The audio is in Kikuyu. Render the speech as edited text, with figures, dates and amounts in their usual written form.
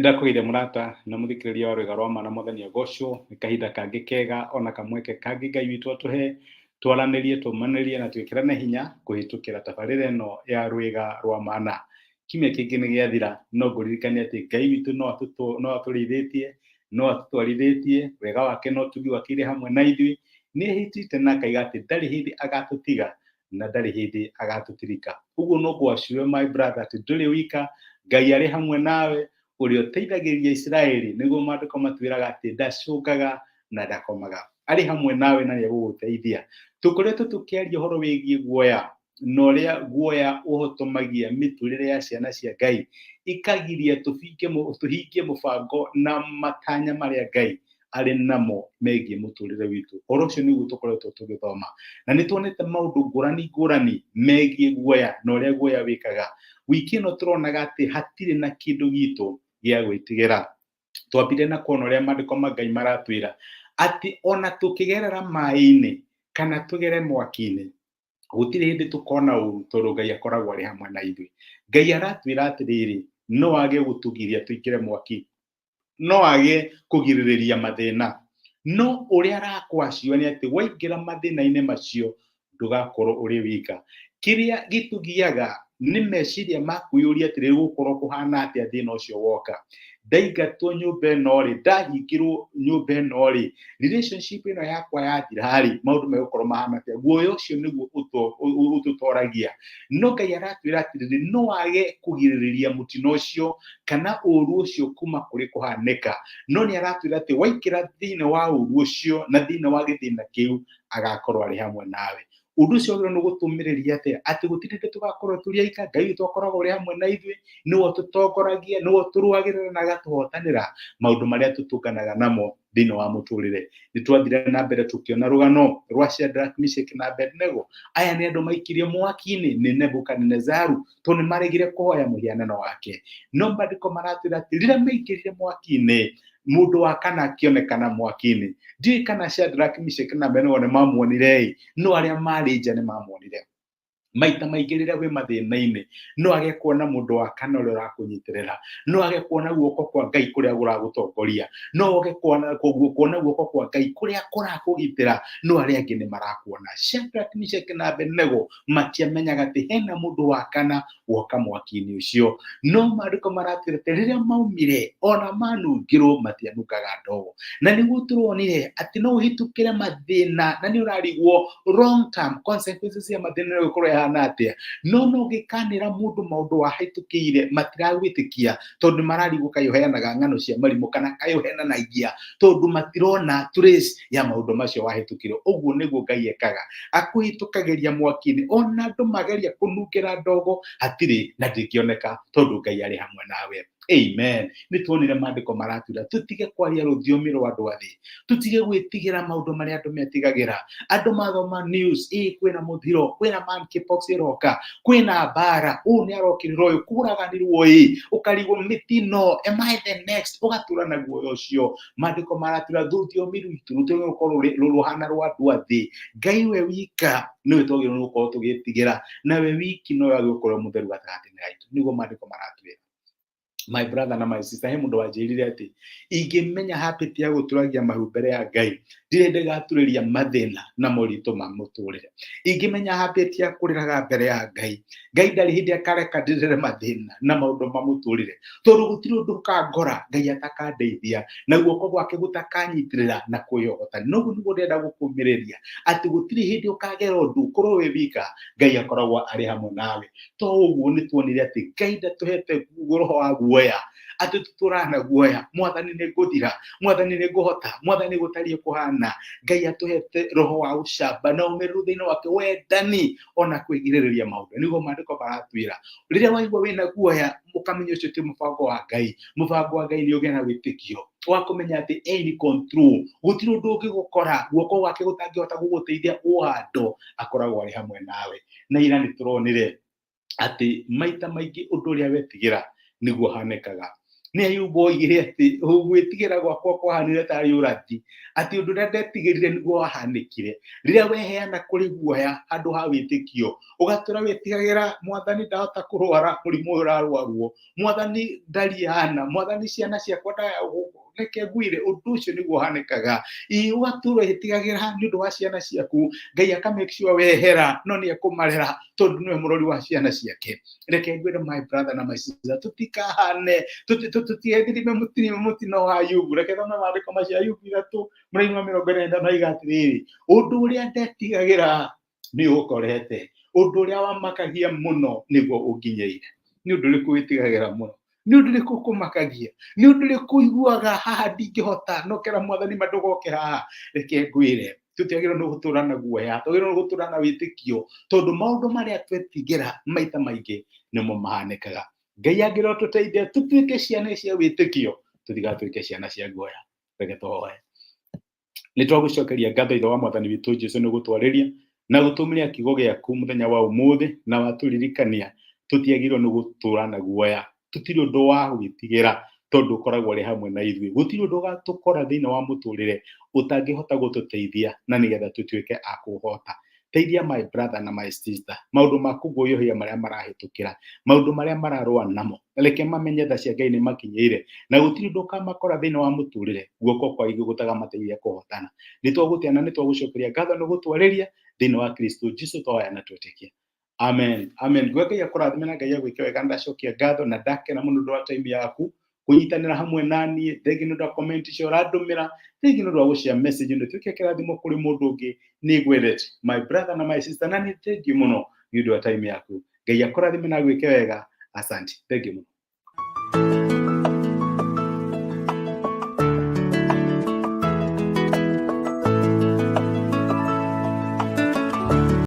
Nĩndakũgeithia mũrata na mũthikĩrĩria wa Rwĩga rwa Ma na Mwathani agocwo. Nĩ kahinda kangĩ kega ona kamweke kangĩ Ngai witũ atũhe twaranĩrie, tũmanĩrie na twĩkĩrane hinya kũhĩtũkĩra tabarĩra ĩno ya Rwĩga rwa Mana. Kiumia kĩngĩ nĩ gĩathira, no ngũririkanie atĩ Ngai witũ no atũrĩithĩtie, no atũtwarithĩtie, wega wake na ũtugi wake irĩ hamwe na ithuĩ. Nĩ ehĩtĩte na akaiga atĩ ndarĩ hĩndĩ agatũtiga na ndarĩ hĩndĩ agatũtirika. Ũguo no ngwaciwe my brother atĩ ndũrĩ wika, Ngai arĩ hamwe nawe, ũrĩa ũteithagĩrĩria Isiraeli, nĩguo maandĩko matwĩraga atĩ ndacũngaga na ndakomaga. Arĩ hamwe nawe na nĩ egũgũteithia. Tũkoretwo tũkĩaria ũhoro wĩgiĩ guoya na ũrĩa guoya ũhotomagia mĩtũrĩre ya ciana cia Ngai, ikagiria tũhingie mũbango na matanya marĩa Ngai arĩ namo megiĩ mũtũrĩre witũ. Ũhoro ũcio nĩguo tũkoretwo tũgĩthoma. Na nĩ tuonete maũndũ ngũrani ngũrani megiĩ guoya na ũrĩa guoya wĩkaga. Wiki ĩno tũronaga atĩ hatirĩ na kĩndũ gitũ gĩa gwĩtigĩra. Twambire na kuona ũrĩa maandĩko ma Ngai maratwĩra atĩ ona tũkĩgerera maĩ-inĩ kana tũgere mwaki-inĩ, gũtirĩ hĩndĩ tũkona ũru tondũ Ngai akoragwo arĩ hamwe na ithuĩ. Ngai aratwĩra atĩrĩrĩ, no age gũtũgiria tũingĩre mwaki, no age kũgirĩrĩria mathĩna, no ũrĩa arakwacio nĩ atĩ waingĩra mathĩna-inĩ macio ndũgakorwo ũrĩ wika. Kĩrĩa gĩtũgiaga nĩ meciria ma kwĩyũria atĩrĩrĩ, gũgũkorwo kũhana atĩa thĩna ũcio woka. Ndaingatwo nyũmba ĩno rĩ, ndahingĩrwo nyũmba ĩno rĩ, relationship ĩno yakwa yathira rĩ, maũndũ megũkorwo mahana atĩa? Guoya ũcio nĩguo ũtũtoragia. No Ngai aratwĩra atĩrĩrĩ, no age kũgirĩrĩria mũtino ũcio kana ũru ũcio kuma kũrĩ kũhanĩka, no nĩ aratwĩra atĩ waingĩra thĩinĩ wa ũru ũcio na thĩinĩ wa gĩthĩna kĩu, agakorwo arĩ hamwe nawe. Ũndũ ũcio wagĩrĩirwo nĩ gũtũmĩrĩria atĩa? Atĩ gũtirĩ hĩndĩ tũgakorwo tũrĩ aika, Ngai witũ akoragwo arĩ hamwe na ithuĩ, nĩwe ũtũtongoragia, nĩwe ũtũrũagĩrĩra na agatũhotanĩra maũndũ marĩa tũtũnganaga namo thĩinĩ wa mũtũrĩre. Nĩ twathire na mbere tũkĩona rũgano rwa Shadrach, Meshach na Abednego. Aya nĩ andũ maikirio mwaki-inĩ nĩ Nebukadinezaru tondũ nĩ maregire kũhoya mũhianano wake. No maandĩko maratwĩra atĩ rĩrĩa maingĩrire mwaki-inĩ, mũndũ wa kana akĩonekana mwaki-inĩ. Ndiũĩ kana Shadrach, Meshach na Abednego nĩ mamuonire-ĩ, no arĩa marĩ nja nĩ mamuonire. Maita maingĩ rĩrĩa wĩ mathĩna-inĩ, no age kuona mũndũ wa kana ũrĩa ũrakũnyitĩrĩra, no age kuona guoko kwa Ngai kũrĩa kũragũtongoria, no age kuona guoko kwa Ngai kũrĩa kũrakũgitĩra, no arĩa angĩ nĩ marakuona. Shadrach, Meshach na Abednego matiamenyaga atĩ hena mũndũ wa kana woka mwaki-inĩ ũcio. No maandĩko maratwĩra atĩ rĩrĩa maumire ona manungĩrwo matianungaga ndogo. Na nĩguo tũronire atĩ no ũhĩtũkĩre mathĩna na nĩ ũrarigwo long term consequences cia mathĩna no ĩgũkorwo ĩhana atĩa. No no ũngĩkanĩra mũndũ maũndũ wahĩtũkĩire matiragwĩtĩkia tondũ mararigwo kaĩ ũheanaga ng'ano cia marimũ kana kaĩ ũhenanagia tondũ matirona trace ya maũndũ macio wahĩtũkire. Ũguo nĩguo Ngai ekaga, akũhĩtũkagĩria mwaki-inĩ ona andũ mageria kũnungĩra ndogo hatirĩ na ndĩngĩoneka tondũ Ngai arĩ hamwe nawe. Amen. Nĩ tuonire maandĩko maratwĩra tũtige kwaria rũthiomi rwa andũ a thĩ, tũtige gwĩtigĩra maũndũ marĩa andũ metigagĩra. Andũ mathoma news, ĩ kwĩna mũthiro, kwĩna monkeypox ĩroka, kwĩna mbara, ũũ nĩ arokĩrĩra ũyũ, kũraganirwo ĩ, ũkarigwo mĩtino, am I the next? Ũgatũra na guoya ũcio. Maandĩko maratwĩra rũthiomi rwitũ rũtigĩrĩirwo gũkorwo rũhana rwa andũ a thĩ. Ngai we wika nĩwe twagĩrĩirwo nĩ gũkorwo tũgĩtigĩra, na we wiki nowe wagĩrĩirwo gũkorwo mũtheru gatagatĩ-inĩ gaitũ. Nĩguo maandĩko maratwĩra. My brother na my sister, he mũndũ wanjĩrire atĩ ingĩmenya habit ya gũturagia mahu mbere ya Ngai, ndirĩ ndĩgaturĩria mathĩna na moritũ ma mũtũrĩre. Ingĩmenya habit ya kũrĩraga mbere ya Ngai, Ngai ndarĩ hĩndĩ akareka ndĩrĩre mathĩna na maũndũ ma mũtũrĩre, tondũ gũtirĩ ũndũ ũkangora Ngai atakandeithia na guoko gwake gũtakanyitĩrĩra na kwĩhotani. Noguo nĩguo ndĩrenda gũkũmĩrĩria atĩ gũtirĩ hĩndĩ ũkagera ũndũ ũkorwo wĩ wika, Ngai akoragwo arĩ hamwe nawe. To ũguo nĩ tuonire atĩ Ngai ndatũhete roho wa guoya, atĩ tũtũraga na guoya, Mwathani nĩ ngũthira, Mwathani nĩ ngũhota, Mwathani gũtariĩ kũhana. Ngai atũhete roho wa ũcamba na ũmĩrĩru thĩinĩ wake, wendani ona kwĩgirĩrĩria maũndũ. Nĩguo maandĩko maratwĩra, rĩrĩa waigua wĩna guoya ũkamenya ũcio ti mũbango wa Ngai. Mũbango wa Ngai nĩ ũgĩe na wĩtĩkio wa kũmenya atĩ e in control, gũtirĩ ũndũ ũngĩgũkora guoko gwake gũtangĩhota gũgũteithia o handũ, akoragwo arĩ hamwe nawe. Na ira nĩ tũronire atĩ maita maingĩ ũndũ ũrĩa wetigĩra nĩguo ũhanĩkaga. Nĩ Ayubu oigire atĩ gwĩtigĩra gwakwa kwahanire tarĩ ũrathi, atĩ ũndũ ũrĩa ndetigĩrire nĩguo wahanĩkire. Rĩrĩa weheana kũrĩ guoya handũ ha wĩtĩkio, ũgatũra wĩtigagĩra, Mwathani ndahota kũrwara mũrimũ ũyũ ũrarwarwo, Mwathani ndariĩ hana, Mwathani ciana ciakwa reke ngwĩre ũndũ ũcio nĩguo ũhanĩkaga. Ĩ ũgatũra wĩtigagĩra nĩ ũndũ wa ciana ciaku, Ngai aka make sure wehera, no nĩ ekũmarera tondũ nĩwe mũrori wa ciana ciake. Reke ngwĩre my brother na my sister, tũtikahane, tũtigethirime mũtino wa Ayubu. Reke thome maandĩko macio, Ayubu 3 mũraini wa 45 oiga atĩrĩrĩ, ũndũ ũrĩa ndetigagĩra nĩ ũkorete, ũndũ ũrĩa wamakagia mũno nĩguo ũnginyĩire. Nĩ ũndũ ũrĩkũ wĩtigagĩra mũno? Nĩ ũndũ ũrĩkũ ũkũmakagia? Nĩ ũndũ ũrĩkũ ũiguaga haha ndingĩhota, no kera Mwathani ma ndũgoke haha? Reke ngwĩre, tũtiagĩrĩirwo nĩ gũtũra na guoya, twagĩrĩirwo nĩ gũtũra na wĩtĩkio, tondũ maũndũ marĩa twetigĩra maita maingĩ nĩmo mahanĩkaga. Ngai angĩrwo tũteithie tũtuĩke ciana cia wĩtĩkio, tũtigatuĩke ciana cia guoya. Reke tũhoe. Nĩ twagũcokeria ngatho Ithe wa Mwathani witũ Jesu nĩ gũtwarĩria na gũtũmĩria kiugo gĩaku mũthenya wa ũmũthĩ, na watũririkania tũtiagĩrĩirwo nĩ gũtũra na guoya, tũtirĩ ũndũ wa gwĩtigĩra tondũ ũkoragwo ũrĩ hamwe na ithuĩ. Gũtirĩ ũndũ ũgatũkora thĩinĩ wa mũtũrĩre ũtangĩhota gũtũteithia na nĩgetha tũtuĩke a kũhota. Teithia my brother na my sister, maũndũ ma kũguoyohia marĩa marahĩtũkĩra, maũndũ marĩa mararũa namo, reke mamenye tha cia Ngai nĩ makinyĩire, na gũtirĩ ũndũ ũkamakora thĩinĩ wa mũtũrĩre guoko kwa igũrũ gũtagamateithia kũhotana. Nĩ twagũtĩa na nĩ twagũcokeria ngatho nĩ gũtwarĩria thĩinĩ wa Kristo Jesu twahoya na twetĩkia. Amen. Amen. Ngwe Ngai akũrathime na Ngai agwĩke wega. Ndacokia ngatho na ndakena mũno ũndũ wa time yaku kũnyitanĩra hamwe na niĩ. Thengi nĩ ũndũ wa comment icio ũrandũmĩra, thengi nĩ ũndũ wa gũshare message ĩno ĩtuĩke kĩrathimo kũrĩ mũndũ ũngĩ. Nĩ ngwendete my brother na my sister, na nĩ thengi mũno nĩ ũndũ wa time yaku. Ngai akũrathime na agwĩke wega. Asante, thengi mũno.